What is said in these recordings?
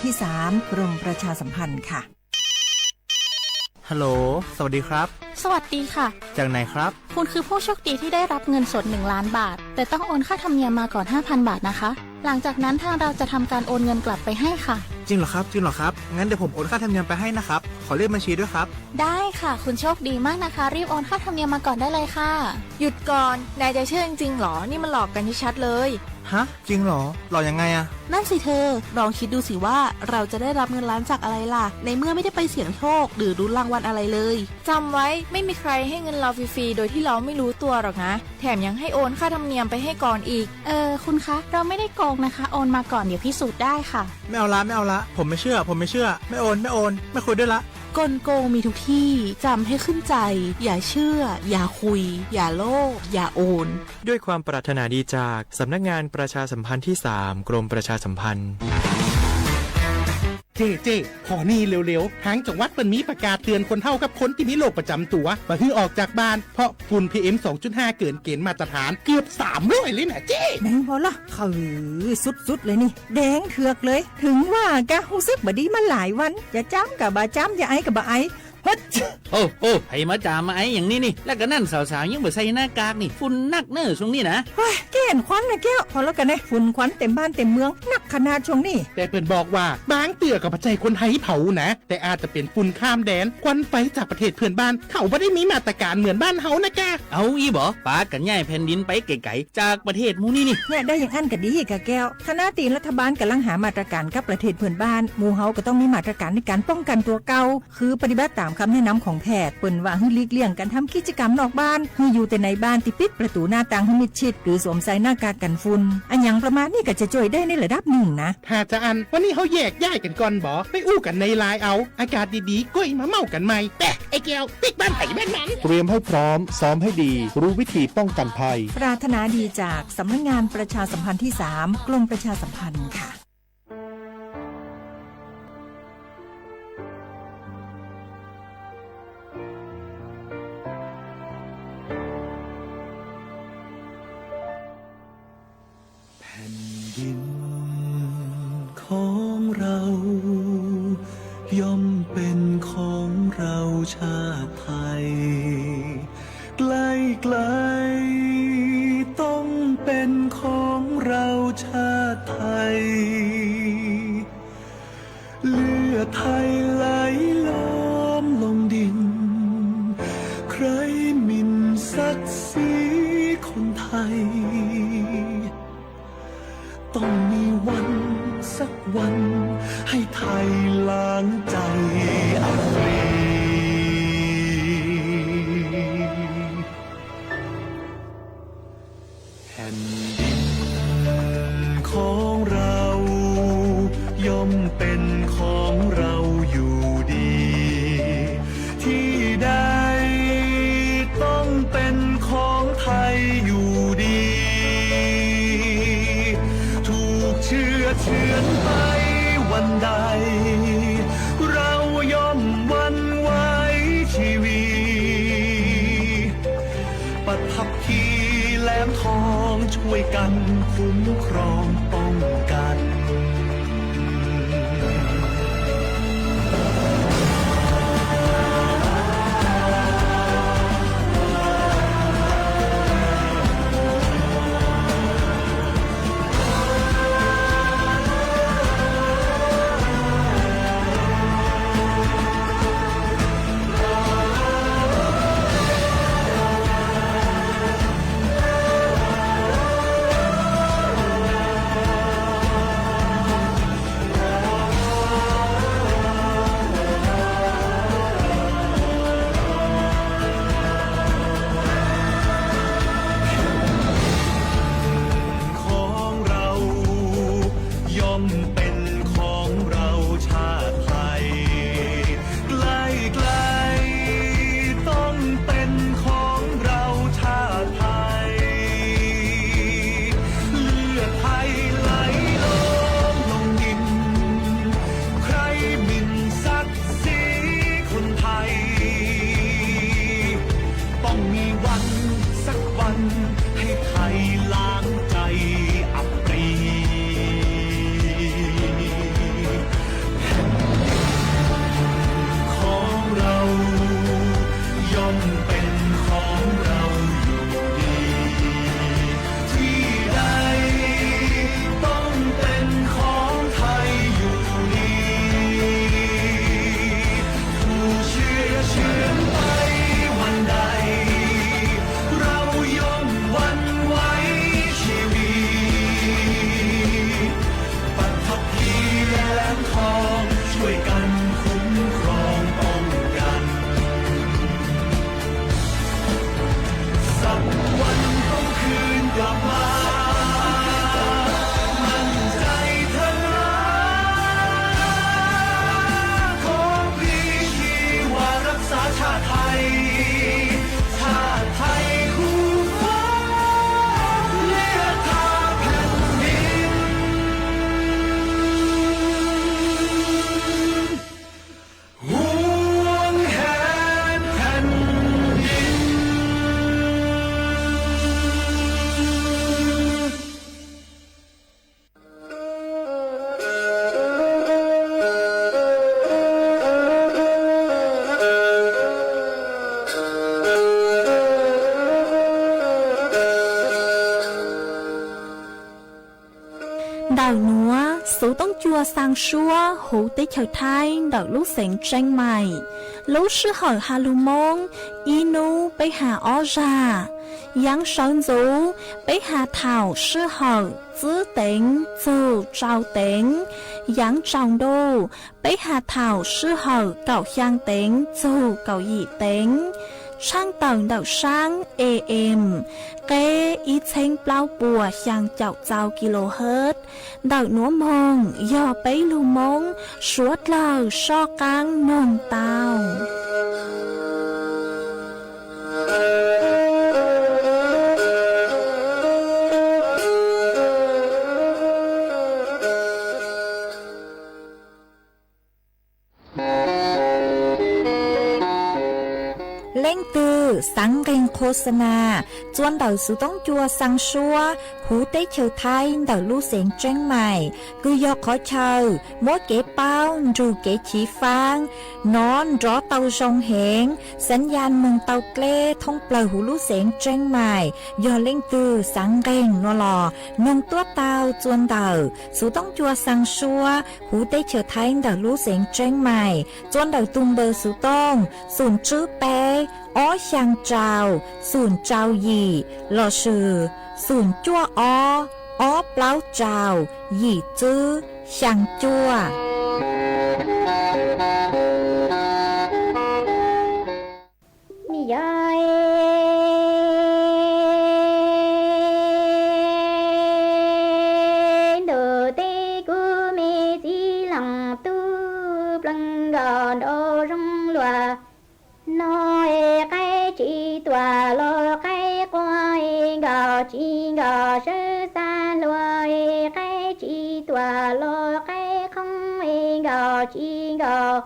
ที่สาม กรมประชาสัมพันธ์ค่ะ ฮัลโหล สวัสดีครับ สวัสดีค่ะ จากไหนครับ คุณคือผู้โชคดีที่ได้รับเงินสดหนึ่งล้านบาท แต่ต้องโอนค่าธรรมเนียมมาก่อนห้าพันบาทนะคะ หลังจากนั้นทางเราจะทำการโอนเงินกลับไปให้ค่ะ จริงเหรอครับ จริงเหรอครับ งั้นเดี๋ยวผมโอนค่าธรรมเนียมไปให้นะครับ ขอเลขบัญชีด้วยครับ ได้ค่ะ คุณโชคดีมากนะคะ รีบโอนค่าธรรมเนียมมาก่อนได้เลยค่ะ หยุดก่อน นายจะเชื่อจริงๆหรอ นี่มันหลอกกันชัดๆเลย ฮะ จริงเหรอ หลอกยังไงอะ นั่นสิเธอ ลองคิดดูสิว่าเราจะได้รับเงินล้านจากอะไรล่ะ ในเมื่อไม่ได้ไปเสี่ยงโชคหรือลุ้นรางวัลอะไรเลย จำไว้ ไม่มีใครให้เงินเราฟรีๆโดยที่เราไม่รู้ตัวหรอกนะ แถมยังให้โอนค่าธรรมเนียมไปให้ก่อนอีก เออ คุณคะ เราไม่ได้โกงนะคะ โอนมาก่อน เดี๋ยวพิสูจน์ได้ค่ะ ไม่เอาละ ไม่เอาละ ผมไม่เชื่อ ผมไม่เชื่อ ไม่โอน ไม่โอน ไม่คุยด้วยละ กลโกงมีทุกที่ จำให้ขึ้นใจ อย่าเชื่อ อย่าคุย อย่าโลภ อย่าโอน ด้วยความปรารถนาดีจากสำนักงานประชาสัมพันธ์ที่สาม กรมประชาสัมพันธ์ เจ้ เจ้ ขอนี่เร็วๆ ทางจังหวัดเปิ้นมีประกาศเตือนคนเฒ่ากับคนที่มีโรคประจำตัว บ่หื้อออกจากบ้าน เพราะฝุ่น พีเอ็ม สองจุดห้า เกินเกณฑ์มาตรฐานเกือบสามร้อยเลยนะเจ้ แดงพอละ เออ สุดๆเลยนี่ แดงเถือกเลย ถึงว่ากะฮู้สึกบ่ดีมาหลายวัน จะจามกะบ่จาม จะไอก็บ่ไอ เฮ้ย โอ้ โอ้ ใผมาจ่ามาไออย่างนี้นี่ แล้วก็นั่นสาวๆยังบ่ใส่หน้ากากนี่ ฝุ่นนักเน้อช่วงนี้นะ เฮ้ย แก้นควันนะแก้ว พอแล้วกันนะ ฝุ่นควันเต็มบ้านเต็มเมือง นักขนาดช่วงนี้ แต่เปิ้นบอกว่า บางเตื้อก็บ่ใจ้คนไทยเผานะ แต่อาจจะเป็นฝุ่นข้ามแดน ควันไฟจากประเทศเพื่อนบ้าน เขาบ่ได้มีมาตรการเหมือนบ้านเฮานะกะ เอาอี้บ่ ปากันย้ายแผ่นดินไปไกลๆ จากประเทศหมู่นี้นี่ เนี่ย ได้อย่างอั้นก็ดีกะแก้ว ขณะที่รัฐบาลกำลังหามาตรการกับประเทศเพื่อนบ้าน หมู่เฮาก็ต้องมีมาตรการในการป้องกันตัวเก่า คือปฏิบัติตามคำแนะนำของแพทย์ เปิ้นว่าหื้อหลีกเลี่ยงการทำกิจกรรมนอกบ้าน หื้ออยู่แต่ในบ้าน ที่ปิดประตูหน้าต่างให้มิดชิด หรือสวมใส่หน้ากากกันฝุ่น อะหยังประมาณนี้ก็จะช่วยได้ในระดับหนึ่งนะ ถ้าจะอั้น วันนี้เฮาแยกย้ายกันก่อนบ่ ไปอู้กันในไลน์เอา อากาศดีๆ ก้อยมาเม้ากันใหม่ ไป ไอ้แก้ว ปิ๊กบ้านไผบ้านมัน เตรียมให้พร้อม ซ้อมให้ดี รู้วิธีป้องกันภัย ปรารถนาดีจากสำนักงานประชาสัมพันธ์ที่สาม กรมประชาสัมพันธ์ค่ะ แผ่นดินของเรา ย่อมเป็นของเราชาติไทย ใกล้ๆ ต้องเป็นของเราชาติไทย เลือดไทยไหลล้อมลงดิน ใครหมิ่นศักดิ์ศรีคนไทย ต้องมีวันสักวัน ให้ไทยล้างใจอับปรี แผ่นดินของเรา ย่อมเป็นของเราอยู่ดี ที่ใดต้องเป็นของไทยอยู่ดี ถูกเฉือนไปวันใด เราย่อมหวั่นไหวชีวี ประทับ ที่แหลมทองช่วยกันคุ้มครองป้องกัน Cua xaa suab huv teb chaws Thaib ntawm lub xeev Tseeb Mais. Lub sij hawm has lug Moob, ib nub peb has ob zag. Yaav sawv ntxuv, peb has thaum sij hawm tsib teev txug rau teev. Yaav tsaus ntuj, peb has thaum sij hawm kaum xyaa teev txug kaum yim teev. Tshaaj tawm ntawm saab A M, qeb ib txheeb plaub puas xyaa caum txau kilohertz. Ntawm nuav moog yog peb lug Moob suav dlawg soj qaab noog tau. Leej twg xaav nqeeg qhua xa nas txua ntawm xuv toob cua xaa suab huv teb chaws Thaib ntawm lub xeev Tseeb Mais, kws yog qhov chaw muab kev paub nrug kev chiv faab nov nrov tau zoo heev, xaav ya moog tau dleb thoob plawg huv lub xeev Tseeb Mais. Yog leej twg xaav nqeeg nuav los noog tuab tau txua ntawm xuv toob cua xaa suab huv teb chaws Thaib ntawm lub xeev Tseeb Mais, txua ntawm tug npawb xuv tooj xoom tswb peb ob xyaa rau xoom rau yim lossis xoom cuaj ob ob plaub rau yim tswb xyaa cuaj. Yog ntuj teb kuv me txiv leej tub, pleeg nkaus nraug zoo luas no es qaib tsis tuam los qaib qua es nkaus tsis nkaus sawv xa hluas es qaib tsis tuam los qaib qhoob es nkaus tsis nkaus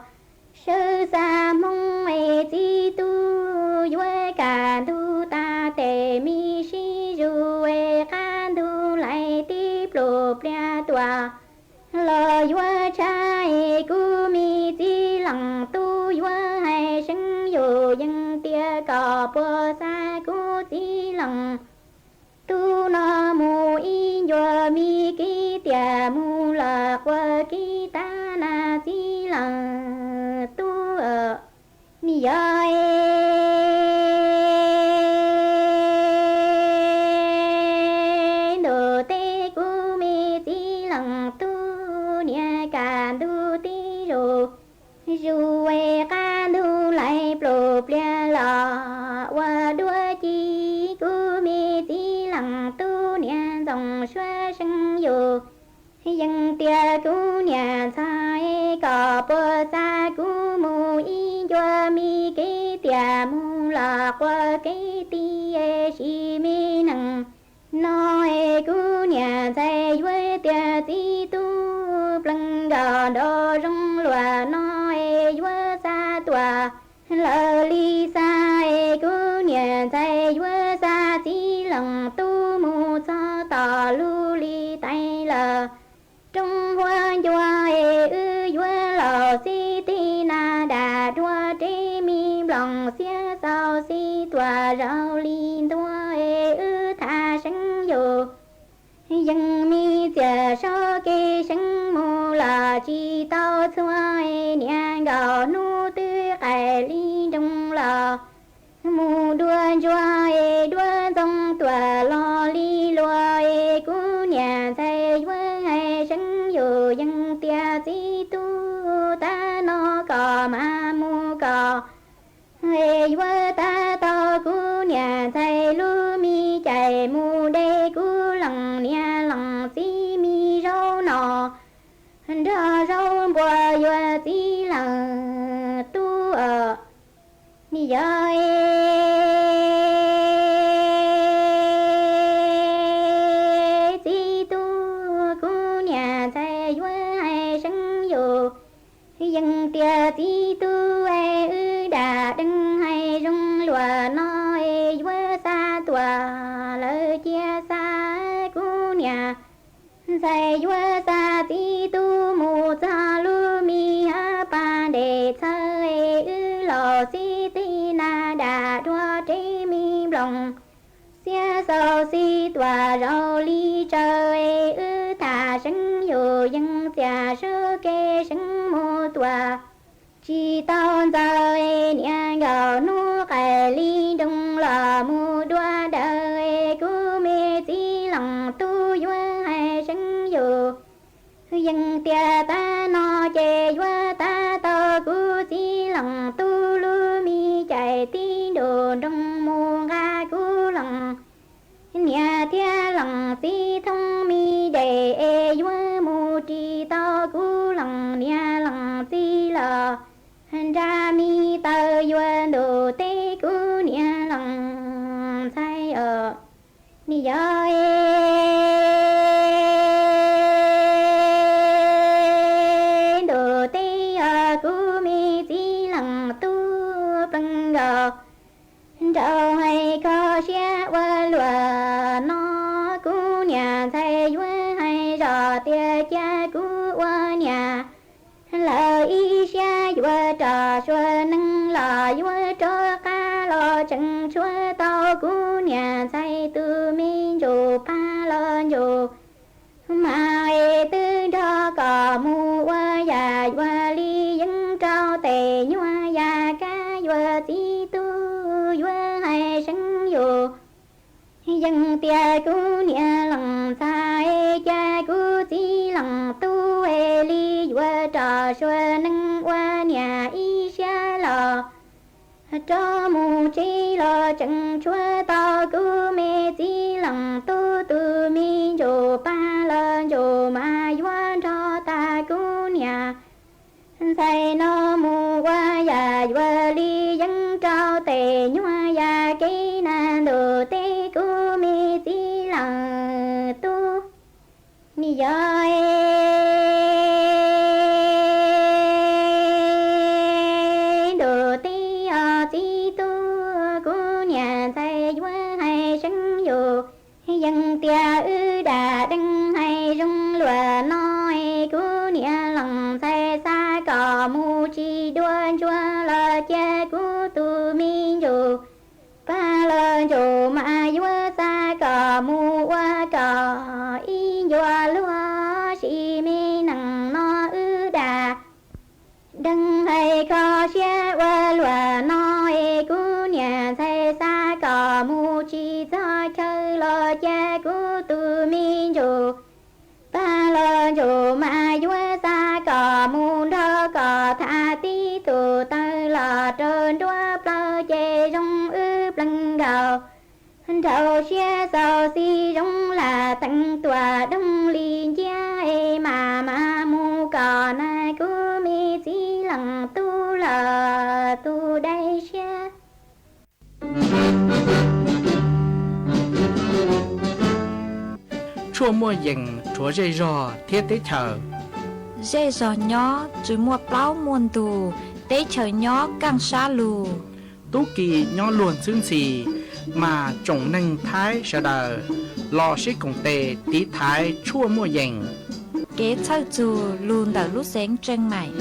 sawv xa hmoob es txiv tub yuav kaj ntug tas tes me sib zus es qab ntug lais tib pluj pliag tuaj los yuav tshab es kuv me txiv leej tub yuav hais seev yus yees tias kom puas xa kuv txiv leej tub no mus ib ncua me kev tiam mus los qua kev tas na txiv leej tub. Yog ntuj teb kuv me txiv leej tub, niam kaj ntug tib zus, zus es qab ntug lais pluj pliag los ua dua ci kuv me txiv leej tub, niam ntxoov suav seev yus yees tias kuv niam ntxhais kom puas xa kuv mus ib ncua me kev tiam mus los qua kev tij es sis me neeg no es kuv niam ntxhais yuav tias txiv tub, pleeg nkaus nraug zoo luas no es yuav xa tuaj lawm li xa es kuv niam ntxhais yuav xa txiv leej tub mus txog tom lub li tais lawm. Roob huab ncua es wb yuav laus xib tij na dam dua reb me nploos xiab xaus xib tuam zaug li ntua es wb tham seev yus yees me txiaj saub kev seev mus los tsis tau txhua es niam nkaus hnub twb qais li nroog los mus dua ntsuag es dua ntxoo tuaj los li luag es kuv niam ntxhais yuav hais seev yus yees tias txiv tub, tab no kom mas mus kom es yuav tab tau kuv niam ntxhais lub me cais mus de kuv leej niam leej txiv me zaub no nrog zaub npua yuav txiv leej tub. Yog txiv tub, kuv niam ntxhais yuav hais seev yus yees tias txiv tub es wb dam deev hais zoo luag no es yuav xa tuaj lawm cia xa kuv niam ntxhais yuav xa txiv tub mus txog lub me hav pas ntes txhawv es wb laus xib tij na dam dua reb me nploos xiab xaus xib tuam zaug li tsaws es wb tham seev yus yees txiaj mus tuaj tsis tau ntxaws, niaj nkaus hnub qaim li nroos los mus dua daws, kuv me txiv leej tub yuav hais seev yus. Yeej tias tag no ces yuav tag tau, kuv txiv leej tub lub me cais tib nrus nroos mus nqa kuv leej niam thiab leej txiv thoob me dej es yuav mus ris tau kuv leej niam leej txiv los nra me taw yuav ntuj teb kuv niam leej ntxhais os. Nim yog es ntuj teb os, kuv me txiv leej tub plees nkaus nraug hais kho siab ua luaj no. Kuv niam ntxhais yuav hais zoj tias cia kuv ua niam lawm ib siab yuav rov sua neeg los yuav rov qab los tseem tshuav tau kuv niam ntxhais tus me ntsuj plig los ntsuj mas es twb nrog kom mus ua yam yuav li yeeb rau tes nyuag yam kab yuav txiv tub yuav hais seev yus. Yeej tias kuv niam leej ntxhais es cia kuv txiv leej tub es li yuav rov sua neeg ua niam ib siab los rov mus tsev los tseem tshuav tau kuv me txiv leej tub tus me ntsuj plig los ntsuj mas yuav nrog tag kuv niam ntxhais no mus ua yam yuav li yeeb rau tes nyuag yam kev na ntuj teb kuv me txiv leej tub. Nim yog es ntuj teb os txiv tub, kuv niam ntxhais yuav hais seev yus. Yeej tias wb dam deej hais zoo luaj no es kuv niam leej ntxhais xav kom mus tsis dua ntsuag los cia kuv tus me ntsuj plig los ntsuj mas yuav xav kom mus ua kom ib ncua luag sis me neej no wb dam deej hais kho siab ua luaj no es kuv niam ntxhais xav kom mus tsis txog chaw los cia kuv tus me ntsuj plig los ntsuj mas yuav xav kom mus nrog kom tham tib tug tawg los rau nruab plaws ces zoo wb plees nkaus. Nraug siab xaus xis zoo lam teev tuam doog li nciab es mas mas mus kom na kuv me txiv leej tub lawm tus dai siab. Tshuaj muaj yees rhuav zej zog thiab teb chaws. Zej zog nyob tsw muaj plaub muaj ntug, teb chaws nyob kaaj sab lug. Tub ki nyob luag ntxhwb ntxhi, mas tsoom neeg Thaib sawv daws los sib koom tes tiv thaiv tshuaj muaj yees. Kev txhawj txug lug ntawm lub xeev Tseeg Maim.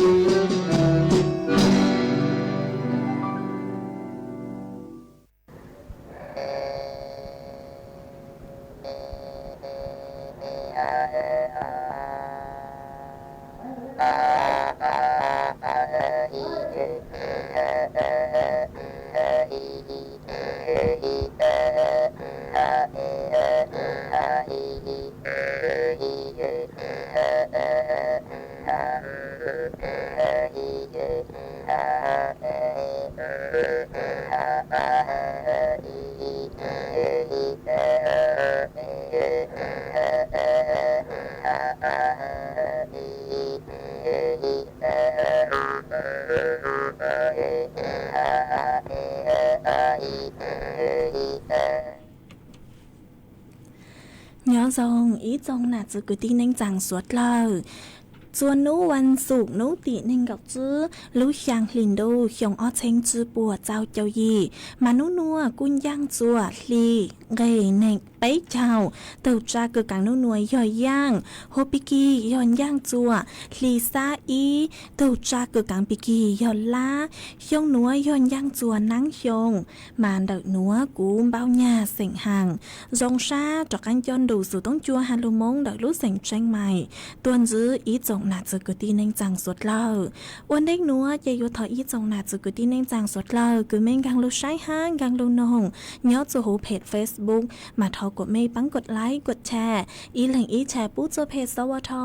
Nyob zoo ib tsoom nam txiv kwv tij neej tsaa suav dlawg. Txhua nub vas xuv nub tim neeg nkaum tsib lub xyaa hli ntuj xyoo ob txheeb tsib puas txaus caum yim, mas nub nuav kuj ncaaj txuas hli nqe neeg peb caug. Tug tsa kws kaav nub nuav yog yaaj, hub pig kig yog ncaaj txuas hli xab ib. Tug tsa kws kaav pig kig yog lab, xyoo nuav yog ncaaj txuas naab xyoo, mas ntawm nuav kuv Npaub Nyag xeem Haas zoo sab rov qaab coj nrug xuv toob cua ha lug Moob ntawm lub xeem Tseeg Maim tuaj ntsib ib tsoom tsoom nam txwv kwv tij neej tsaa suav dlawg. Ua ntej nuav ces yuav thov ib tsoom nam txwv kwv tij neej tsaa suav dlawg kws mej nkaag lug saib hab nkaag lug noog nyob txug huv phem Facebook mas thov kuas mej paab kuas like kuas share, ib leeg ib share pub txug peg sawv tho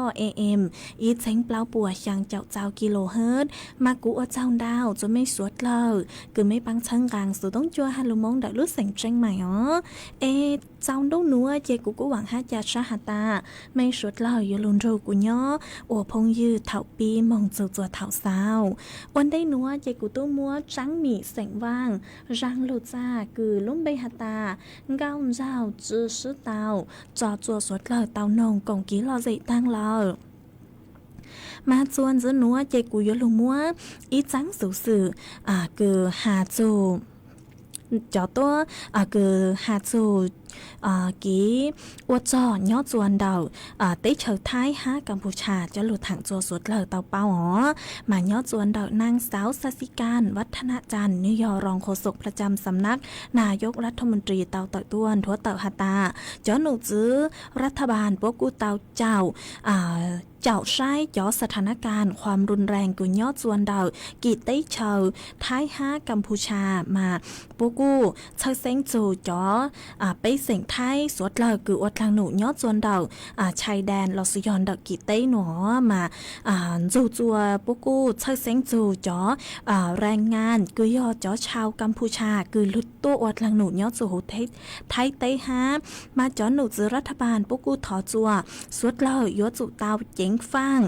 am ib txheeb plaub puas xyaa caum txau kilohertz mas kuv ua tsaug ntau txug mej suav dlawg kws mej paab txhawb nqaa xuv toob cua has lug Moob ntawm lub xeem Tseeb Maim os. Es txaus ntuj nuav ces kuv kuj vaam hab ca sab has tas mej suav dlawg yuav lug nrug kuv nyob ua phooj ywg thaum pib moog txug txuas thaum xaus. Ua ntej nuav ces kuv tub muab tsaab mim xeem Vaaj zaag lug txag kws lub npe has tas Nkauj Ntxawg Tsi Sib Tau tso txuas suav dlawg tau noog koom kiv lom zem taag lawm. Mas txuas ntxiv nuav ces kuv yuav lug muab ib txaab xuv xwm kws has txug cov tuab kws has txug kiv ua txog nyob txuas ntawm teb chaws Thaib hab Kampusha coj lug thaam txuas suav dlawg tau paub os. Mas nyob txuas ntawm Naag Xauv Xaxikas Vatthanacaam nwg yog roos qhuv xoom pla cam xam nab Nayog Rathamantri tau tawm tuaj nthuav tawm has tas cov num txwv rathabaas puab kuj tau caum caum saib cov sathanakaan khuam runs rees kws nyob txuas ntawm kis teb chaws Thaib hab Kampusha mas puab kuj txhawj xeeb txug cov peb xeem Thaib suav dlawg kws ua dlaag num nyob txuas ntawm chais daas lossis yog ntawm kis teb nuav mas ntxug txuas puab kuj txhawj xeeb txug cov rais ngaa kws yog cov chaw Kampusha kws lug tuaj ua dlaag num nyob txug huv Thaib teb hab. Mas cov num txwv rathabaas puab kuj thov txuas suav dlawg yuav tsum tau ceev faaj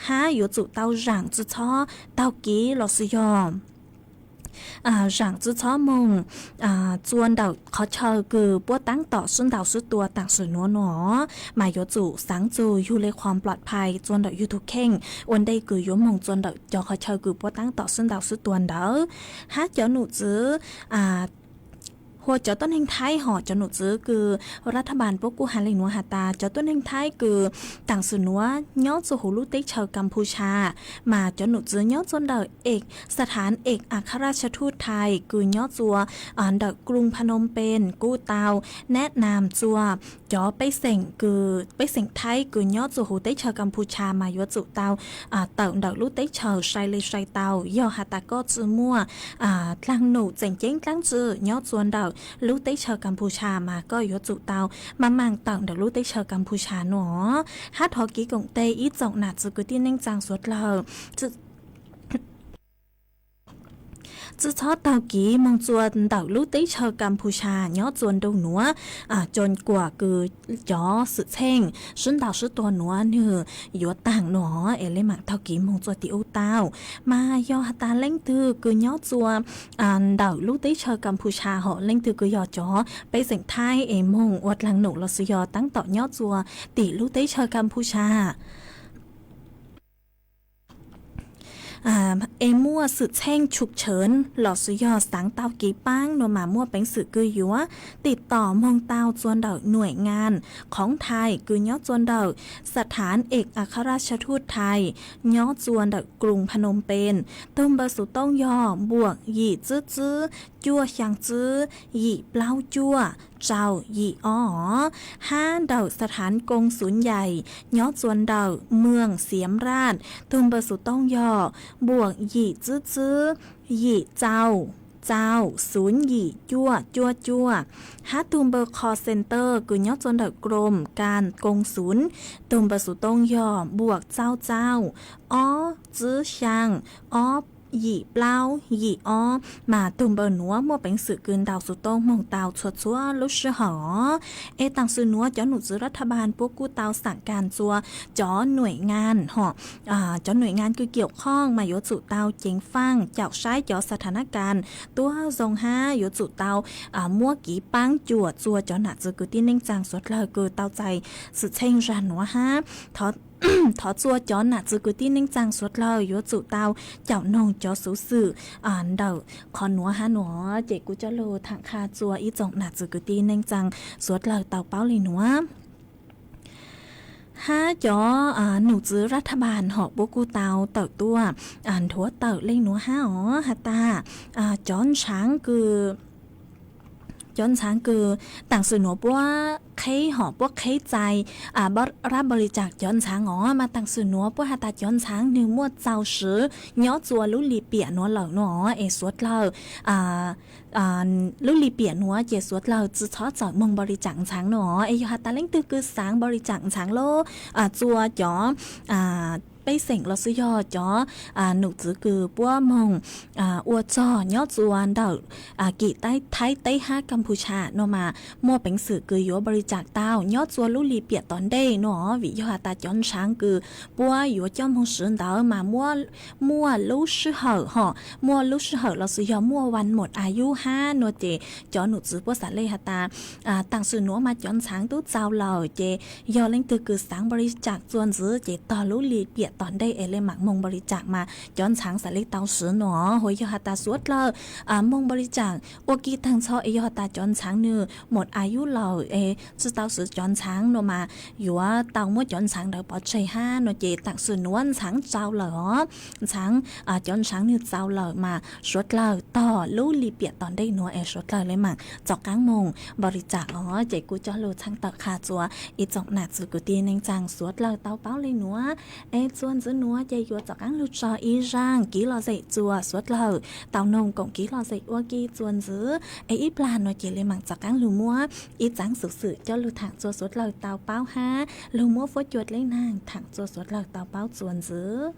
hab yuav tsum tau zaam tsi txhob taug kev lossis yog zaam tsi txhob moog txuas ntawm qhov chaw kws puab taab tom sib ntaus sib tua taam sim nuav nuav, mas yuav tsum xaav txug yug le khuam plom phais txuas ntawm yug tug kheej ua ntej kws yuav moog txuas ntawm cov qhov chaw kws puab taab tom sib ntaus sib tua ntawd. Hab cov num txwv hua cov tuab neeg Thaib hom cov num txwv kws rathabaas puab kuj has le nuav has tas cov tuab neeg Thaib kws taam sim nuav nyob txug huv lub teb chaws Kampusha mas cov num txwv nyob txuas ntawm sathaav eek akhara chaw thuj Thaib kws nyob txuas ntawm kruv Phnom Penh kuj tau nab naam txuas cov pej xeem kws pej xeem Thaib kws nyob txug huv teb chaws Kampusha mas yuav tsum tau tawm ntawm lub teb chaws sai le sai tau. Yog has tas koj tsi muaj dlaag num tseem ceeb dlaab tsi nyob txuas ntawm lub teb chaws Kampusha mas koj yuav tsum tau maaj maaj tawm ntawm lub teb chaws Kampusha nuav. Hab thov kev koom teg ib tsoom nam txwv kwv tij neej tsaa suav dlawg tsi txhob taug kev moog txuas ntawm lub teb chaws Kampusha nyob txuas ntuj nuav, coo kuam kws cov xwm txheej sib ntaus sib tua nuav nwg yuav taag nuav es le maam taug kev moog txuas tim ub tau. Mas yog has tas leej twg kws nyob txuas ntawm lub teb chaws Kampusha hom leej twg kws yog cov pej xeem Thaib es moog ua dlaag num lossis yog taab tom nyob txuas tim lub teb chaws Kampusha es muaj xwm txheej tshum tsheev lossis yog xaav tau kev paab nuav mas muaj peev xwm kws yuav tim tom moog tau txuas ntawm nuaim ngaa khoov Thaib kws nyob txuas ntawm sathaav eek akhara chaw thuj Thaib nyob txuas ntawm kruv Phnom Penh. Tug npawb xuv tooj yog npuam yim tsib tsib cuaj xyaa tsib yim plaub cuaj rau yim ob. Hab ntawm sathaav koos xuv yais nyob txuas ntawm mwm Xiav Raj, tug npawb xuv tooj yog npuam yim tsib tsib yim tsau tsau xuv yim cuaj cuaj cuaj. Hab tug npawb call center kws nyob txuas ntawm krom kas koos xuv, tug npawb xuv tooj yog npuam tsau tsau ob tsib xyaa ob yim plaub yim ob. Mas tug npawb nuav muaj peev xwm kws ntaus xuv tooj moog tau txhua txhua lub sij hawm os. Es taam sim nuav cov num txwv rathabaas puab kuj tau xaam kas txuas cov nuaim ngaa hom cov nuaim ngaa kws kiaum khooj mas yuav tsum tau ceev faaj caum saib cov sathanakaan tuab zoo hab yuav tsum tau muab kev paab cuam txuas cov nam txwv kwv tij neej tsaa suav dlawg kws tau txais xwm txheej zag nuav hab thov txuas cov nam txwv kwv tij neej tsaa suav dlawg yuav tsum tau caum noog cov xuv xwm ntawm qhov nuav hab nuav. Ces kuv coj lug thaam qha txuas ib tsoom nam txwv kwv tij neej tsaa suav dlawg tau paub le nuav. Hab cov num txwv rathabaas hom puab kuj tau tawm tuaj nthuav tawm le nuav hab os has tas cov ntshaav kws Cov ntxhaav kws taam sim nuav puab qheb hom puab qheb txais rab npaus li caam cov ntxhaav os mas taam sim nuav puab has tas cov ntxhaav nwg muaj txaus swv nyob tsua lub lim piam nuav lawm no es suav dlawg lub lim piam nuav ces suav dlawg tsi txhob txawm moog npaus li caam ntxhaav no. Es yog has tas leej twg kws xaav npaus li caam ntxhaav lub tsua cov pej xeem los xwb yog cov num txwv kws puab moog ua txog nyob tsua ntawm kim taib thaib teb hab Kapucia no mas muaj peev xwm kws yuav npaus li caam tau nyob tsua lub lim piam tom ntej no. Vim yog has tas cov ntxhaav kws puab yuav coj moog swv ntawd mas muaj lub sij hawm hom muaj lub sij hawm los xwb yog muaj vas mum a yub hab no ces cov num txwv puab xaav le has tas taam sim nuav mas cov ntxhaav tub txaus lawm ces yog leej twg kws xaav npaus li caam tsua ntxiv ces tog lub lim piam tom ntej es le maam moog npaus li caam mas cov ntxhaav xaav le tau swv no. Hu yog has tas suav dlawg moog npaus li caam ua ke taag nrho es yog has tas cov ntxhaav nwg mum a yub lawm es tsi tau swv cov ntxhaav no mas yuav tau muab cov ntxhaav ntawd pov tseg hab no ces taam sim nuav ntxhaav txaus lawm os. Ntxhaav cov ntxhaav nwg txaus lawm mas suav dlawg tog lub lim piam tom ntej nuav es suav dlawg le maam txaus qaab moog npaus li caam os. Ces kuv coj lug txhaj tawm qha tsua ib tsoom nam txiv kwv tij neej tsaa suav dlawg tau paub le nuav es tsua ntxiv nuav ces yuav txaus qaab lug tso ib zaaj kev lom zem tsua suav dlawg tau noog koom kev lom zem ua ke tsua ntxiv es ib plag no ces le maam txaus qaab lug muab ib txaav xuv xwm coj lug thaam tsua suav dlawg tau paub hab lug muab fuab cua dleb naag thaam tsua suav dlawg tau paub tsua ntxiv.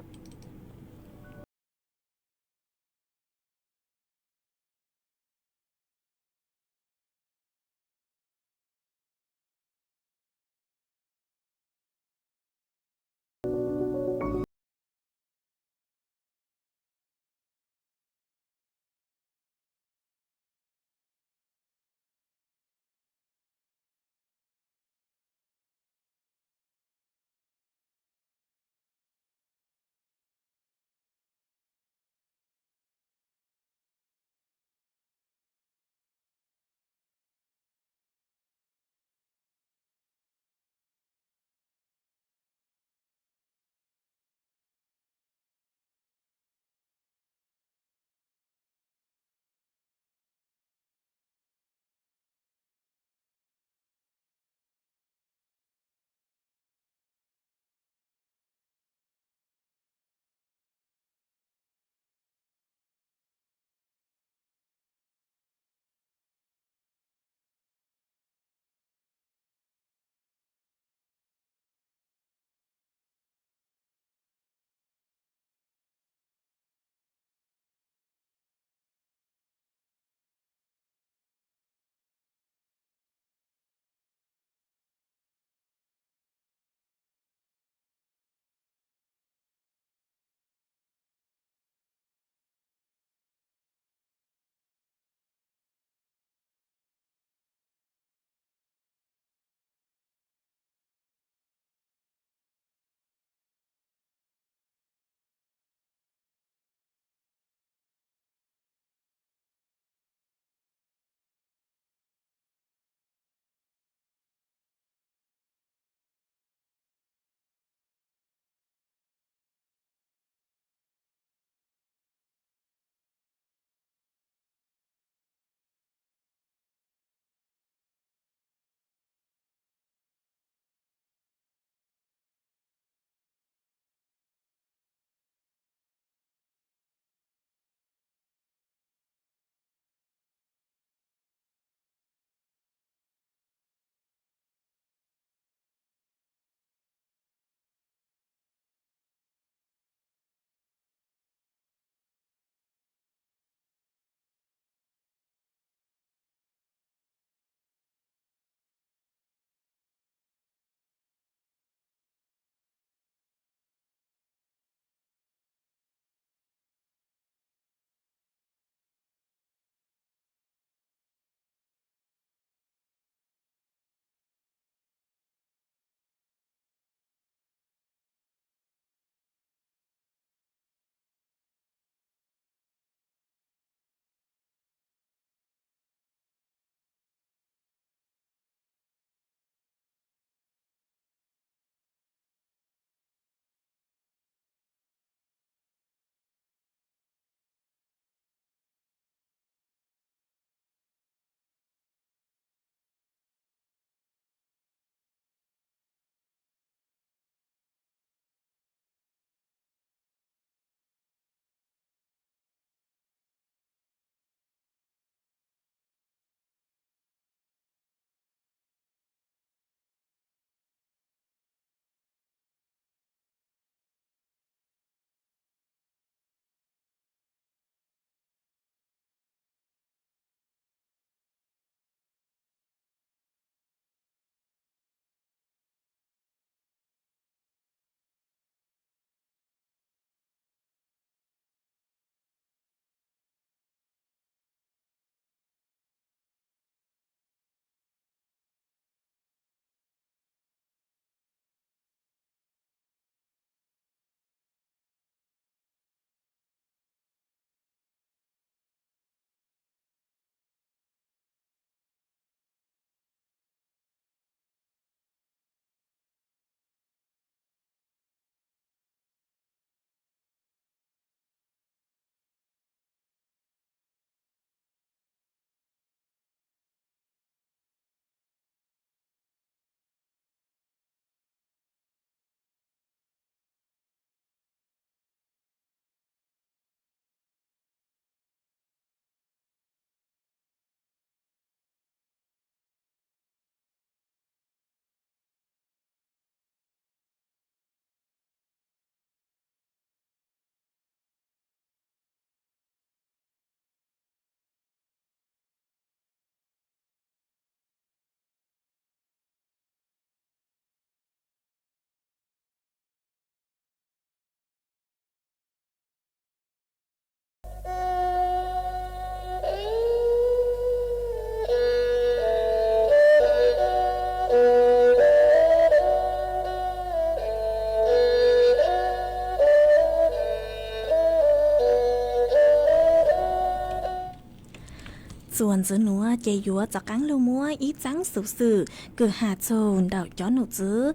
Txuas ntxiv nuav ces yuav rov qaab lug muab ib txaab xuv xwm kws has txug ntawm cov num txwv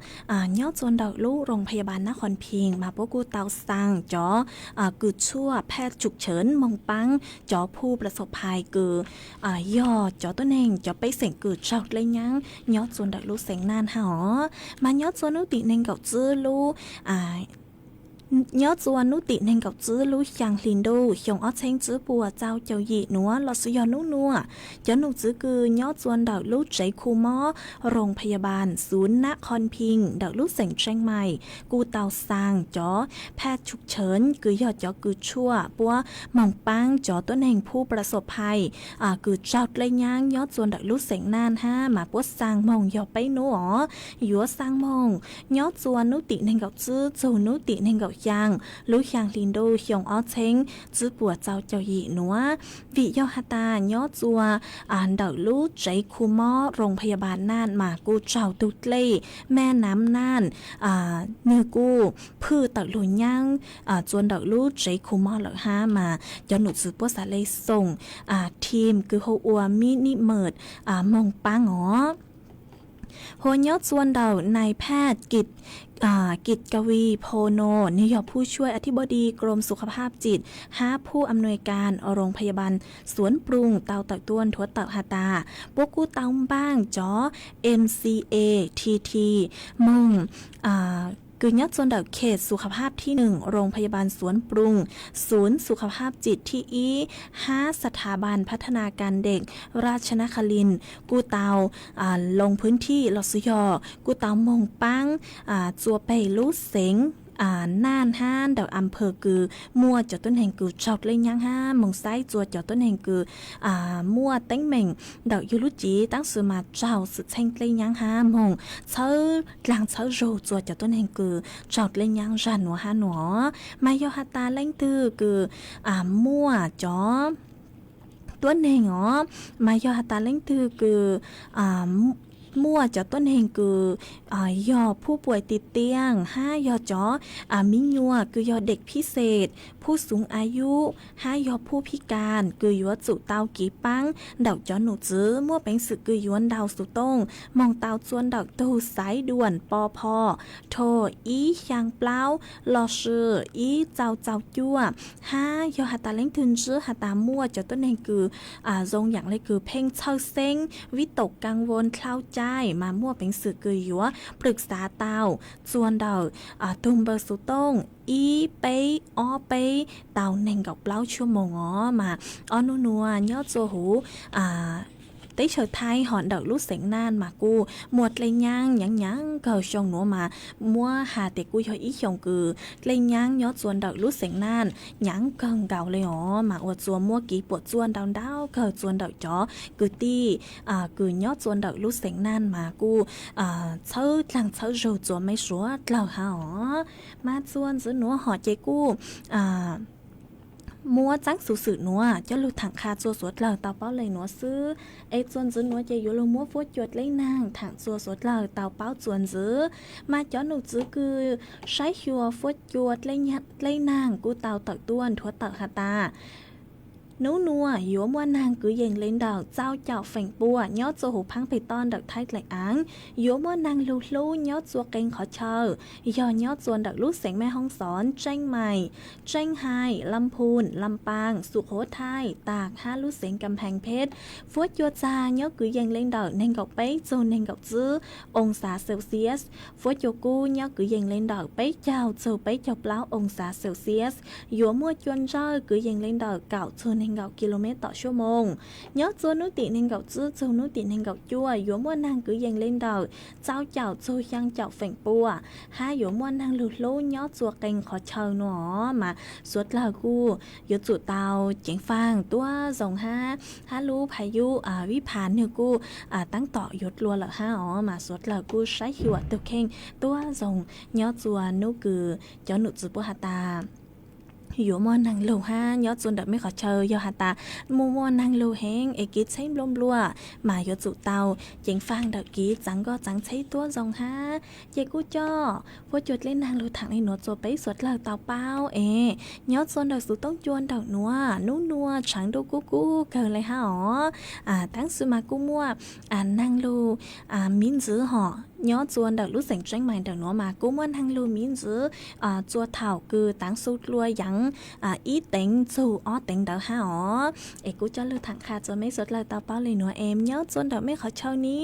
nyob txua ntawm lub roos phaya bal Nab Qhon Phiij mas puab kuj tau xaa cov kws tshuaj phaj tshum chawv moog paab cov phu plas xom phais kws yog cov tuab neeg cov pej xeem kws raug dleb nyaab nyob txua ntawm lub xeev Naj hab os. Mas nyob txua nub tim neeg nkaum tsib lub nyob txua nub tim neeg nkaum tsib lub xyaa hli ntuj xyoo ob txheeb tsib puas tsau caum yim nuav lossis yog nub nuav, cov num txwv kws nyob txua ntawm lub tsev khu mob roos phaya bal xuv Nab Qhon Phiij ntawm lub xeem Tseeb Mais kuj tau xaa cov phaj tshum chawv kws yog cov kws tshuaj puab moog paab cov tuab neeg phu plas xom phais kws raug dleb nyaab nyob txua ntawm lub xeem Naj hab mas puab xaa moog yog peb nub os. Yuav xaa moog nyob txua nub tim neeg nkaum tsib txug nub tim neeg nkaum xyaa lub xyaa hli ntuj xyoo ob txheeb tsib puas tsau caum yim nuav. Vim yog has tas nyob txua ntawm lub tsev khu mob roos phaya bal Naj mas kuj raug tug dlej mej nam Naj nwg kuj phwj tawm lug nyaab txua ntawm lub tsev khu mob lawm hab mas cov num txwv puab xaav le xoom team kws hu ua Mini Mart moog paab os. Hua nyob txua ntawm nai phaj Kit Kavi Pho Nuj, nwg yog phu sua a thib bo di krom su kha phaj tsim hab phu am nuj kas roos phaya bal xuv Plooj tau tawm tuaj nthuav tawm has tas puab kuj tau npaaj cov MCATT moog kws nyob txua ntawm khet su kha phaj thib nwg roos phaya bal xuv Plooj, xuv su kha phaj tsim thib ib hab sa tha bal phab thab na kas dek Raj Nab Kha Lin kuj tau loo phwb thij lossis yog kuj tau moog paab txua peg lub xeev Naj hab ntawm a phawv kws muaj cov tuab neeg kws raug dleb nyaab hab moog saib txua cov tuab neeg kws muaj teeb meem ntawm yug lub cev taab sis mas raug xwm txheej dleb nyaab hab moog txhawb dlaag txhawb zug txua cov tuab neeg kws raug dleb nyaab zag nuav hab nuav. Mas yog has tas leej twg kws muaj cov tuab neeg os, mas yog has tas leej twg kws muaj cov tuab neeg kws yog phu puas ti tiaj hab yog cov mi nyuas kws yog dek phib xes, phu xuv a yub hab yog phu phib kas kws yuav tsum tau kev paab ntawm cov num txwv muaj peev xwm kws yuav ntaus xuv tooj moog tau txua ntawm tug xaiv duam po pho tho ib xyaa plaub lossis ib tsau tsau cuaj, hab yog has tas leej twg ntsib has tas muaj cov tuab neeg kws zoo yaam le kws pheej txhawj xeeb vib taum kaa vo dlhau cai mas muaj peev xwm kws yuav plwg xav tau txua ntawm tug npawb xuv tooj ib peb ob peb tau neeg nkaum plaub tshuaj moog os. Mas ob nub nuav nyob txua huv teb chaws Thaib hom ntawm lub xeev Naj mas kuj muaj dlej nyaab nyaav nyaav kawg xyoo nuav mas muab has tes kuj yog ib xyoo kws dlej nyaab nyob txua ntawm lub xeev Naj nyaav kawg nkaus le os. Mas ua txua muab kev puam tsuaj ntau ntau kawg txua ntawm cov kwv tij kws nyob txua ntawm lub xeev Naj mas kuj txhawb dlaag txhawb zug txua mej suav dlawg hab os. Mas txua ntxiv nuav hom ces kuj muab txaab xuv xwm nuav coj lug thaam qha txua suav dlawg tau paub le nuav xwb. Es txua ntxiv nuav ces yuav lug muab fuab cua dleb naag thaam txua suav dlawg tau paub txua ntxiv. Mas cov num txwv kws saib xyuas fuab cua dleb naag kuj tau tawm tuaj nthuav tawm has tas nub nuav yuav muaj naag kwv yees le ntawm tsau caum feem pua nyob txua huv phaab peg toj ntawm Thaib dlaim aav. Yuav muaj naag lug hlub nyob txua qee qhov chaw, yog nyob txua ntawm lub xeev Mej Hoob Xov, Tseeb Mais, Tseeb Hais, Lam Phum, Lam Paas, Sum Qhuv Thaij, Taag hab lub xeev Kam Pheej Phej. Fuab cua txag nyob kwv yees le ntawm neeg nkaum peb txug neeg nkaum tsib oo xav Celsius. Fuab cua kub nyob kwv yees le ntawm peb caug txug peb caug plaub oo xav Celsius. Yuav muaj cua ntsawj kwv yees le ntawm kaum txug neeg nkaum kis lus mev tom suab moos. Nyob txua nub tim neeg nkaum tsib txug nub tim neeg nkaum cuaj yuav muaj naag kwv yees le ntawm tsau caum txug xyaa caum feem pua, hab yuav muaj naag lug hlub nyob txua qee qhov chaw nuav. Mas suav dlawg kuj yuav tsum tau ceev faaj tuab zoo hab, hab lub pha yub Vib Phas nwg kuj taab tom yuav dlua lawm hab os. Mas suav dlawg kuj saib xyuas tug kheej tuab zoo nyob txua nub kws cov num txwv puab has tas yuav muaj neeg lug hab nyob txua ntawm mej qhov chaw yog has tas muaj muaj neeg lug heev es kev txheb nplua nplua mas yuav tsum tau ceev faj ntawm kev txav nkoj txav txheb tuab zoo hab. Ces kuj coj huab cua dleb neeg lug thaam le nuav txua peb suav dlawg tau paub es nyob txua ntawm xuv toob cua ntawm nuav nub nua tshav ntuj kub kub kawg le hab os. Taab sis mas kuj muaj neeg lug miv ntxwv hom nyob txua ntawm lub xeem Tseeb Mais ntawm nuav mas kuj muaj neeg lug miv ntxwv txua thaum kws taav xu dlua yeev ib teev txug ob teev ntawd hab os. Es kuj coj lug thaam qha txua mej suav dlawg tau paub le nuav es nyob txua ntawm mej qhov chaw ne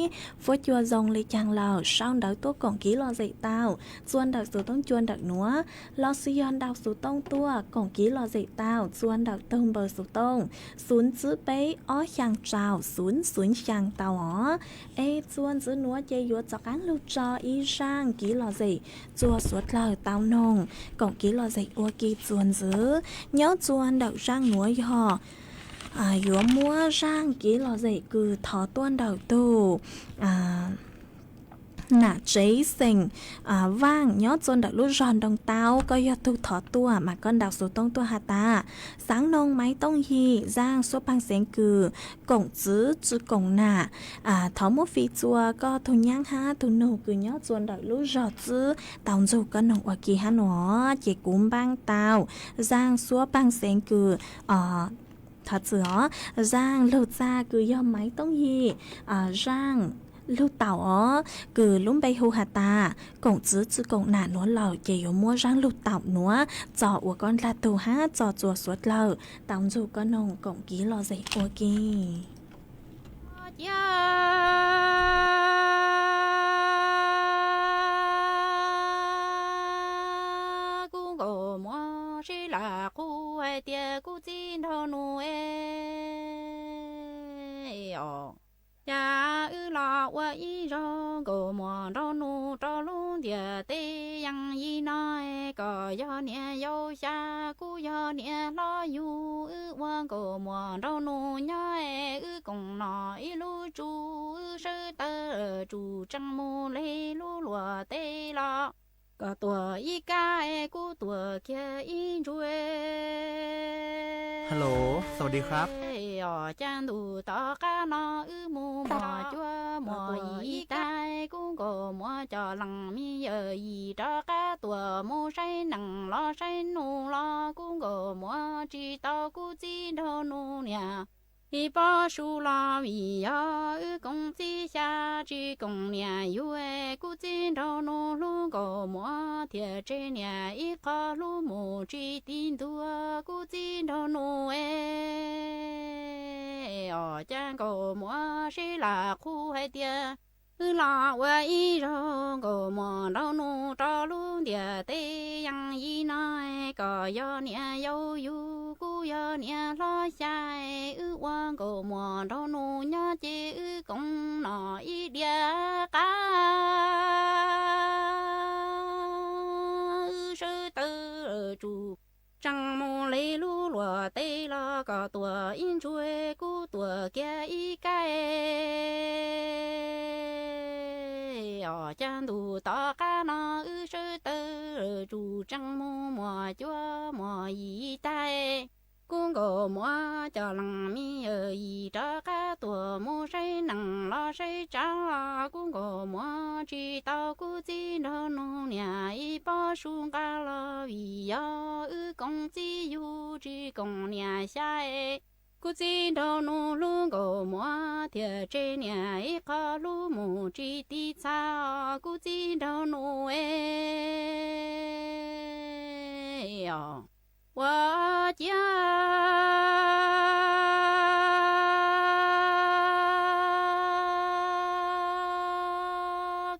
huab cua zoo le caag lawm sau ntawv tuaj koom kev lom zem tau txua ntawm xuv toob cua ntawm nuav, los sis yog ntaus xuv tooj tuaj koom kev lom zem tau txua ntawm tug npawb xuv tooj xwb peb ob xyaa rau xwb xwb xyaa tau os. Es txua ntxwv nuav ces yuav txaus qaab lug tso ib zaaj kev lom zem txua suav dlawg tau noog koom kev lom zem ua ke txua ntxwv. Nyob txua ntawm zaaj nuav yog yuav muab zaaj kev lom zem kws thov tuaj ntawm tug nam tsev xeem Vaaj nyob txua ntawm lub zog Ntoo Taub. Koj yog tug thov tuaj mas koj ntaus xuv tooj tuaj has tas xaav noog Maiv Tooj Yim zaaj suab paag xeev kws koom txwv tsi koom nam. Thov muab fij txua koj tug nyaab hab tug nug kws nyob txua ntawm lub zog txwb tau nrug koj noog ua ke hab nuav ces kuv npaaj tau zaaj suab paag xeev kws thov txwv os, zaaj lug txag kws yog Maiv Tooj Yim, zaaj lug taum os kws lub npe hu has tas koom txwv tsi koom nam nuav lawm ces yuav muab zaaj lug taum nuav txo ua koj ndlag tug hab txo txua suav dlawg tau nrug koj noog koom kev lom zem ua ke. Cia kuv nkaus muab sib lam qhu hais tias kuv txiv nraug nus es os, cas wb los ua ib zaug nkaus muam nraug nus rau lub ntiaj teb yees yim no, kom yog niam yau xya kuj yog niam hlob yug, wb ua nkaus muam nraug nus nyob es wb koom nom ib lub tsu, wb sawv tawm tsuj tsees mus le lub luam teb los, kom tuam ib kab es kuv tuam kiag ib ntsuag. Os, cas ntuj tom qab no wb mus muam cuab muam yim tag, kuv nkaus muam cov leej me yawm yim rov qab tuam mus saib neej los saib nus los, kuv nkaus muam tsis tau kuv txiv nraug nus niam ib pob su los, vim yog wb koom txiv xya tsis koom niam yug, kuv txiv nraug nus hlub nkaus muam thiaj tseg niam ib qho hlub mus tsis ti ntuag kuv txiv nraug nus es. Os, cas nkaus muam sib lam qhu hais tias wb los ua ib zaug nkaus muam nraug nus rau lub ntiaj teb yees yim no, kom yog niam yau yug kuj yog niam hlob xya, wb ua nkaus muam nraug nus nyob ces wb koom nom ib diav qab, wb sawv tawm tsuj tsees mus le lub luam teb los, kom tuam ib ntsuag kuv tuam kiag ib kab. Os, cas ntuj tom qab no wb sawv tawm tsuj tsees mus muam cuab muam yim tag, kuv nkaus muam cov leej me yawm yim rov qab tuam mus saib neej los saib tsav los, kuv nkaus muam tsis tau kuv txiv nraug nus niam ib pob su nqa los, vim yog wb koom txiv yug tsis koom niam xya. Kuv txiv nraug nus hlub nkaus muam thiaj tseg niam ib qho hlub mus tsis ti txha, kuv txiv nraug nus es. Os, ua ciav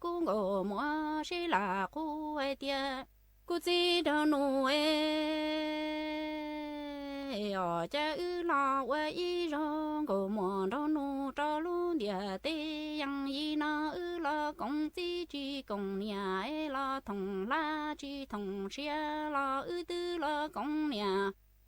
kuv nkaus muam sib lam qhu hais tias kuv txiv nraug nus es. Os, cas wb los ua ib zaug nkaus muam nraug nus rau lub ntiaj teb yees yim no, wb los koom txiv tsis koom niam es, los thoom hlab tsis thoom siav los wb twb los koom niam.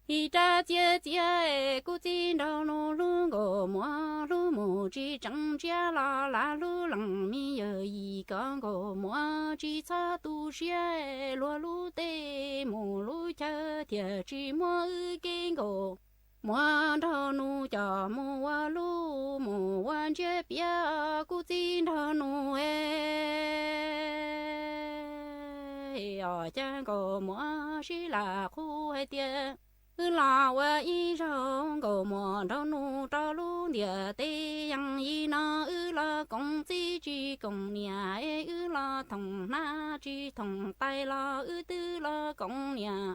Ib rab txiab txiab es kuv txiv nraug nus hlub Nkauj Muam hlub mus tsis tseem ntsiab los lav hlub lees me yawm yim kom Nkauj Muam tsis txhob tu siab es luag lub teb mus lub chaw thiaj tsis muab wb kev Nkauj Muam nraug nus coj mus ua luj mus ua ntsiab piav kuv txiv nraug nus es os cas Nkauj Muam sib lam qhuas hais tias wb los ua ib zaug Nkauj Muam nraug nus rau lub ntiaj teb yees yim no wb los koom txiv tsis koom niam es wb los thoom hnab tsis thoom tais los wb twb los koom niam.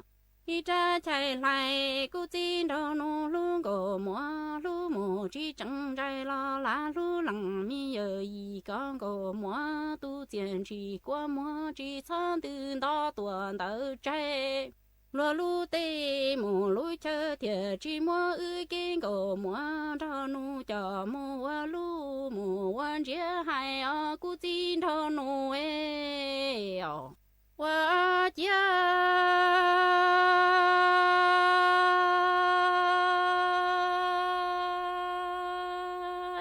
Ib rab chais hlais kuv txiv nraug nus hlub Nkauj Muam hlub mus tsis tseem ntsais los lav hlub lees me yawm yim kom Nkauj Muam tus txiaj ntsim kua muag tsis txhob ntws nto tuam ntawm tsaig. Luag lub teb mus lub chaw thiaj tsis muab wb kev Nkauj Muam nraug nus coj mus ua luj mus ua ntsiab hais os kuv txiv nraug nus es os. Ua ciav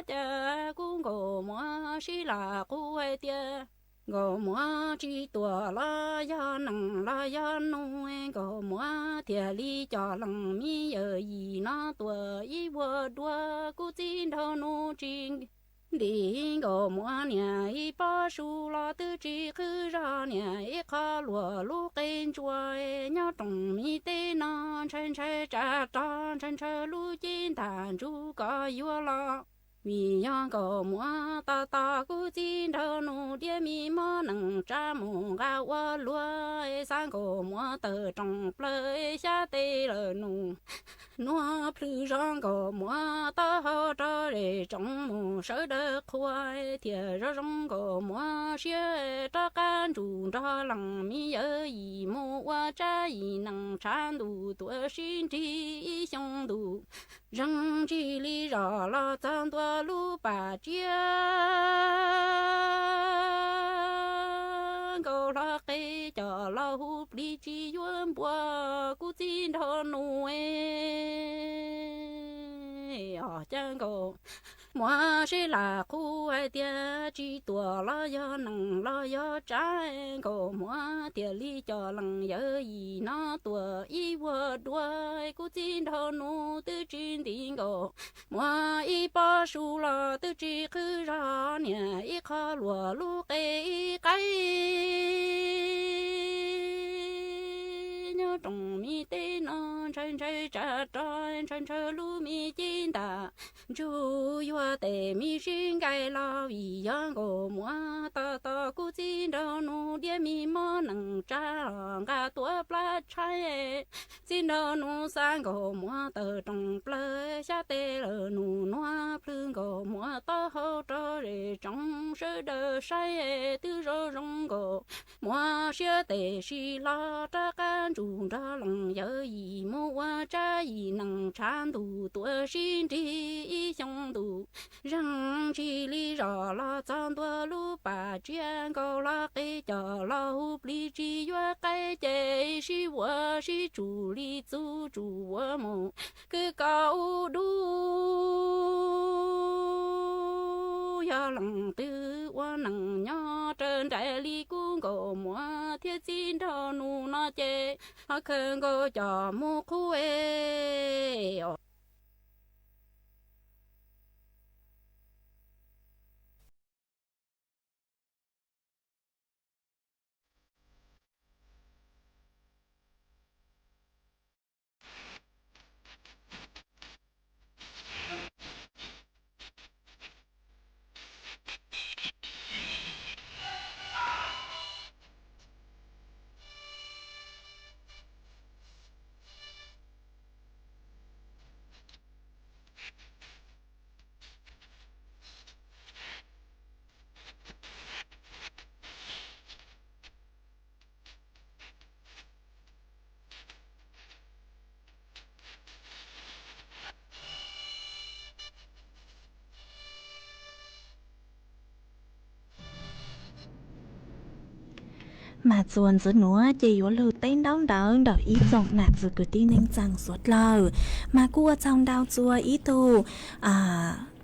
cas kuv Nkauj Muam sib lam qhuas hais tias Nkauj Muam tsis tuam los yog nees los yog nus, Nkauj Muam thiaj li coj lees me yawm yim no tuam ib vuag dua kuv txiv nraug nus tsis ntim Nkauj Muam niam ib pob su los twb tsis qhwv zog niam ib qho luag lub qe ntsuag nyob rooj mi teb no ntshai ntshai tsa rog ntshai ntshai lub cev ntam ntsuj kom yuav los. Vim yog Nkauj Muam tos tos kuv txiv nraug nus diab mi mob nees tsa mus nqa ua luag, xav Nkauj Muam tawg rooj plaws xyab tes lawm nus nuav plhws zov Nkauj Muam taub hau rau zej tsoom mus sawv daws qhuas, thiaj zoo zoo Nkauj Muam siab rov qab ntsug nrog leej me yawm yim mus ua tsab yim nees tshav ntuj tuaj sib nrig ib xyoo ntuj. Zeeg ntsis li zog los txog ntua lub pas tsiab, Nkauj Hlob qe coj los hu plig tsis yuav npua kuv txiv nraug nus es os cas Nkauj Muam sib lam qhuas hais tias tsis tuam los yog nees los yog tsav, Nkauj Muam thiaj li coj lees yawm yim no tuam ib vuag dua kuv txiv nraug nus twb tsis ntim Nkauj Muam ib pob su los twb tsis qhwv zog niam ib qho luag lub qe ib qaib nyob rooj mi teb no ntshai ntshai tsa rog ntshai ntshai lub me cev ntam ntsuj yuav tes me sib nqaij los vim yog Nkauj Muam tos tos kuv txiv nraug nus diab mi mob nees tsa los nqa tuav plab tshaib. Txiv nraug nus xav Nkauj Muam tawg rooj plaws xyab tes lawm nus nuav plhws Nkauj Muam taub hau rau zej tsoom sawv daws saib twb zoo zoo Nkauj Muam siab tes sib hlo rov qab ntsug nrog leej yawm yim mus ua tsab yim nees tshav ntuj tuaj sib nrig ib xyoo ntuj. Zeeg ntsis li zog los txog ntua lub pas tsiab Nkauj Hlob qe coj los hu plig tsis yuav qaib ces sib vuam sib tsum li txuj tsum vuam mus kwv koj ub dub. Yog leej twg ua neej nyob raws nraim li kuv Nkauj Muam thiab txiv nraug nus no ces ho khawm nkaus coj mus qhuas es os. Mas txuas ntxiv nuav ces yuav lug teb ntaub ntawv ntawm ib tsoom nam txwv kwv tij neej tsaa suav dlawg, mas kuj ua tsaug ntau txuas ib tug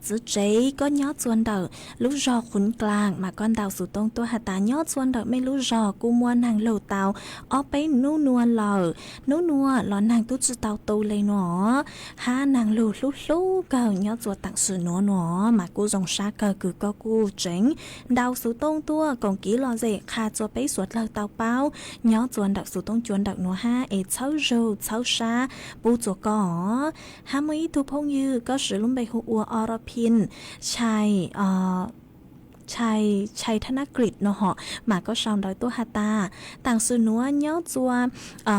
txwv tsev koj nyob txuas ntawm lub zog Qhuv Dlaam, mas koj ntaus xuv tooj tuaj has tas nyob txuas ntawm mej lub zog kuj muaj naag lug tau ob peb nub nua lawm, nub nua los naag tub tsi tau tu le nua, hab naag lug hlub hlub kawg nyob txuas taam sim nuav nua, mas kuj zoo sab kawg kws koj kuj tseem ntaus xuv tooj tuaj koom kiv lom zem qha txuas peb suav dlawg tau paub nyob txuas ntawm xuv tooj cua ntawm nuav hab es txhawb zug txhawb sab pub txuas koj. Hab muaj ib tug phooj ywg koj siv lub npe hu ua Oro Pin, Chai, Chai, Chai Thanakrit no hom, mas koj sau ntawv tuaj has tas taam sim nuav nyob txuas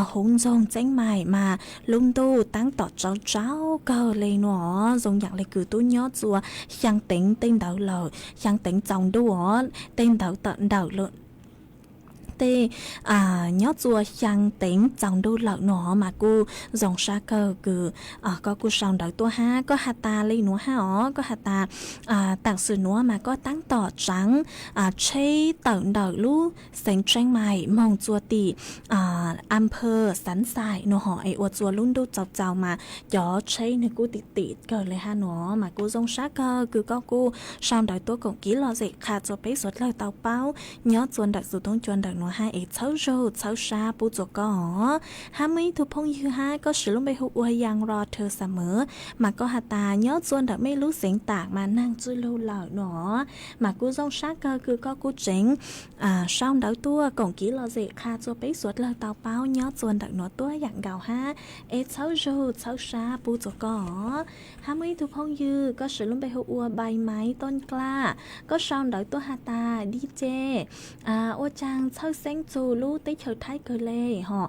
huv ntxoog Tseeb Maim mas lub ntuj taab tom tsawv tsawv kawg le nua, zoo yaam le kws tub nyob txuas xyaa teev tej ntawd lawm, xyaa teev txaus ntuj os, tej ntawd tawm ntawm tej nyob txuas xyaa teev txaus ntuj lawm nua, mas kuj zoo sab kawg kws koj kuj sau ntawv tuaj hab koj has tas le nuav hab os, koj has tas taam sim nuav mas koj taab tom tsaav tsheb tawm ntawm lub xeev Tseeb Maim moog txuas tim Ampha Xav Xais nua hom es ua txuas lub ntuj txaus txaus mas cov tsheb nwg kuj tim tim kawg le hab nua, mas kuj zoo sab kawg kws koj kuj sau ntawv tuaj koom kiv lom zem qha txuas peb suav dlawg tau paub nyob txuas ntawm xuv tooj cua ntawm nuav hab es txhawb zug txhawb sab pub txuas koj os. Hab muaj ib tug phooj ywg hab koj siv lub npe hu ua Yaj Ros Thawv Xav Mawv, mas koj has tas nyob txuas ntawm mej lub xeev taam mas naag tsi lug lawm nua, mas kuj zoo sab kawg kws koj kuj tseem sau ntawv tuaj koom kiv lom zem qha txuas peb suav dlawg tau paub nyob txuas ntawm nuav tuab yaam nkaus hab es txhawb zug txhawb sab pub txuas koj os. Hab muaj ib tug phooj ywg koj siv lub npe hu ua Npai Maiv Tooj Klaj, koj sau ntawv tuaj has tas di ce ua caag txhawj xeeb txug lub teb chaws Thaib kawg le hom,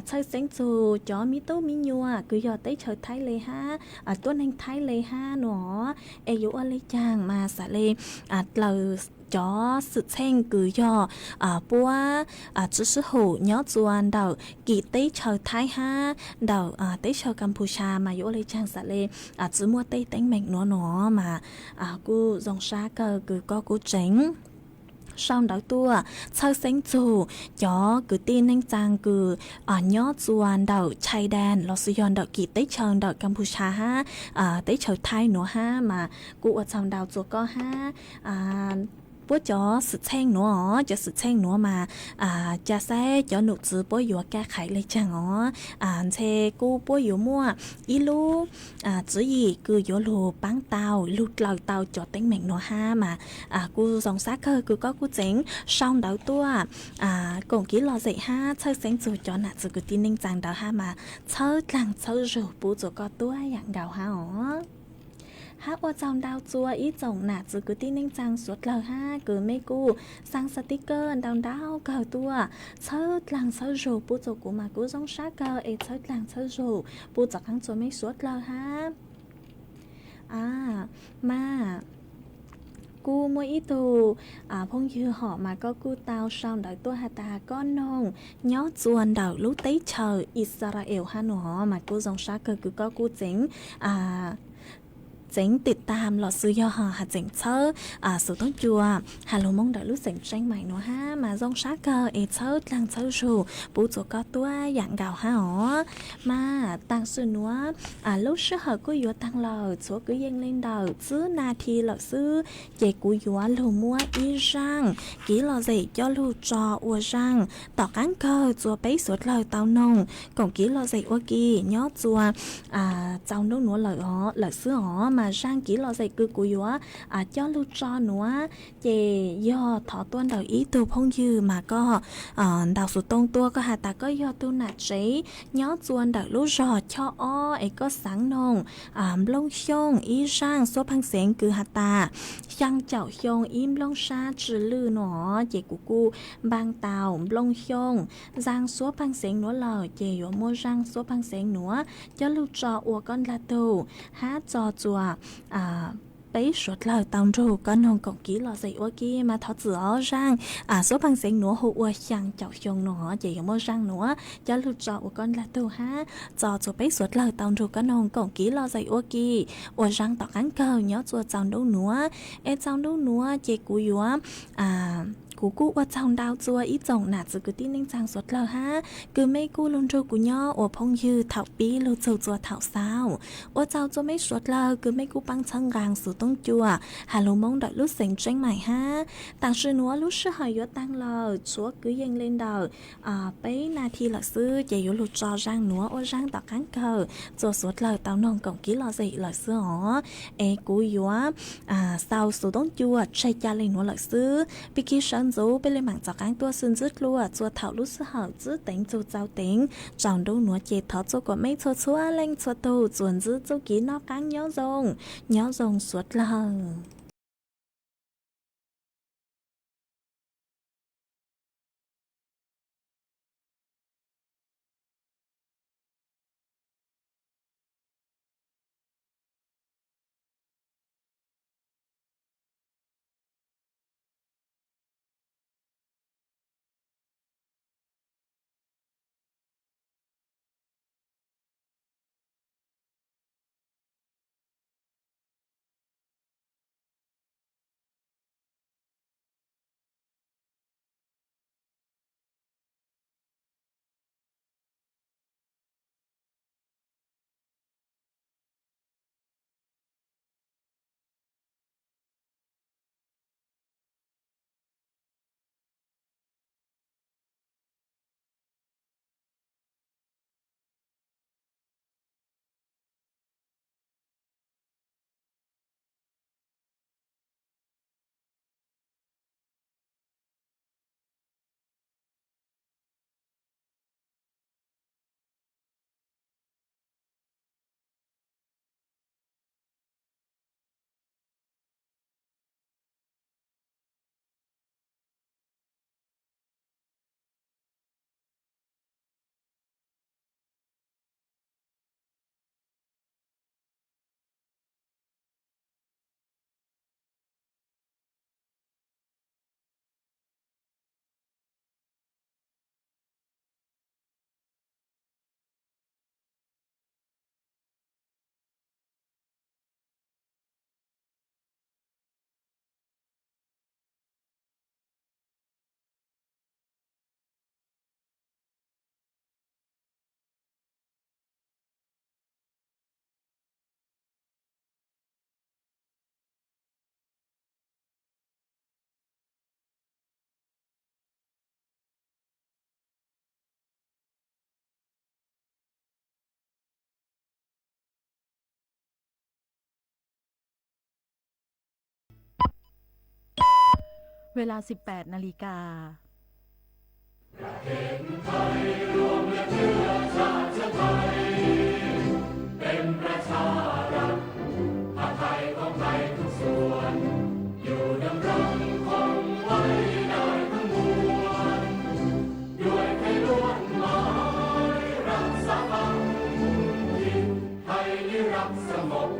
txhawj xeeb txug cov miv tub miv nyuas kws yog teb chaws Thaib le hab tuab neeg Thaib le hab nua, es yuav ua le caag mas xam le dlaws cov xwm txheej kws yog puab tsi sib hum nyob txuas ntawm kis teb chaws Thaib hab ntawm teb chaws Kampusha mas yuav ua le caag xam le tsi muaj tej teeb meem nuav nua, mas kuj zoo sab kawg kws koj kuj tseem sau ntawv tuaj txhawj xeeb txug cov kwv tij neej tsaa kws nyob txuas ntawm chai daan los sis yog ntawm kis teb chaws ntawm Kampusha hab teb chaws Thaib nuav hab, mas kuj ua tsaug ntau txuas koj hab puab cov xwm txheej nuav os, cov xwm txheej nuav mas ca saib cov num txwv puab yuav kaj qhais le caag os, ntshe kuj puab yuav muaj ib lub tswv yim kws yuav lug paab tau lug dlaws tau cov teeb meem nuav hab, mas kuj zoo sab kawg kws koj kuj tseem sau ntawv tuaj koom kiv lom zem hab txhawj xeeb txug cov nam txwv kwv tij neej tsaa ntawd hab, mas txhawb dlaag txhawb zug pub txuas koj tuab yaam nkaus hab os. Hab ua tsaug ntau txuas ib tsoom nam txwv kwv tij neej tsaa suav dlawg hab kws mej kuj xaa xas tiv kawg ntau ntau kawg tuaj txhawb dlaag txhawb zug pub txuas kuv mas kuv zoo sab kawg es txhawb dlaag txhawb zug pub txuas qaab txuas mej suav dlawg hab. Mas kuj muaj ib tug phooj ywg hom mas koj kuj tau sau ntawv tuaj has tas koj noog nyob txuas ntawm lub teb chaws Israel hab nua, mas kuj zoo sab kawg kws koj kuj tseem tseem tim tam los xwb yog has tseem txhawb xuv toob cua has lug Moob ntawm lub xeem Tseeb Maim nuav hab, mas zoo sab kawg es txhawb dlaag txhawb zug pub txuas koj tuab yaam nkaus hab os. Mas taam sim nuav lub sij hawm kuj yuav taag lawm, txhua kwv yees le ntawm tsib nas this lawm xwb, ces kuv yuav lug muab ib zaaj kiv lom zem coj lug tso ua zaaj tom qaab kawg txuas peb suav dlawg tau noog koom kiv lom zem ua ke nyob txuas txaus ntuj nuav lawm xwb os. Mas zaaj kiv lom zem kws kuv yuav coj lug tso nuav ces yog thov tuaj ntawm ib tug phooj ywg mas koj ntaus xuv tooj tuaj, koj has tas koj yog tug nam tsev nyob txuas ntawm lub zog Choj Ob es koj xaav noog Nplooj Xyooj ib zaaj xuab pheej xeev kws has tas xyaa caum xyoo ib nplooj sab tsw lwj no, ces kuv kuj npaa tau Nplooj Xyooj zaaj xuab pheej xeev nuav lawm, ces yuav muab zaaj xuab pheej xeev nuav coj lug tso ua koj dlaag tug hab tso txuas peb suav dlawg tau nrug koj noog koom kiv lom zem ua ke. Mas thov txim os, zaaj xuab pheej xeev nuav hu ua xyaa caum xyoo no, ces yuav muab zaaj nuav coj lug tso ua koj dlaag tug hab tso txuas peb suav dlawg tau nrug koj noog koom kiv lom zem ua ke ua zaaj tom qaab kawg nyob txuas txaus ntuj nuav. Es txaus ntuj nuav ces kuv yuav Kuv kuj ua tsaug ntau txua ib tsoom nam txiv kwv tij neej tsaa suav dlawg hab kws mej kuj lug nrug kuv nyob ua phooj ywg thaum pib lug txug txua thaum xaus. Ua tsaug txua mej suav dlawg kws mej kuj paab txhawb nqaa xuv toob cua has lug Moob ntawm lub xeev Tseeb Maim hab. Taam sim nuav lub sij hawm yuav taag lawm, tshuav kwv yees le ntawm peb nas this lawm xwb ces yuav lug tso zaaj nuav ua zaaj tom qaab kawg txua suav dlawg tau noog koom kib lom zem lawm xwb os. Es kuv yuav xaus xuv toob cua tseg ca le nuav lawm xwb. Pig kig sawv ntxuv peb le maam txaus qaab tuaj xwb ntxwb dlua txua thaum lub sij hawm txwb teev txug txaus teev. Tsaus ntuj nuav ces thov txua kuas mej txhua txhua leej txhua tug txuas ntxiv txuj kev noj qaab nyob zoo, nyob zoo suav dlawg.เวลา สิบแปด นาฬิกา สงบ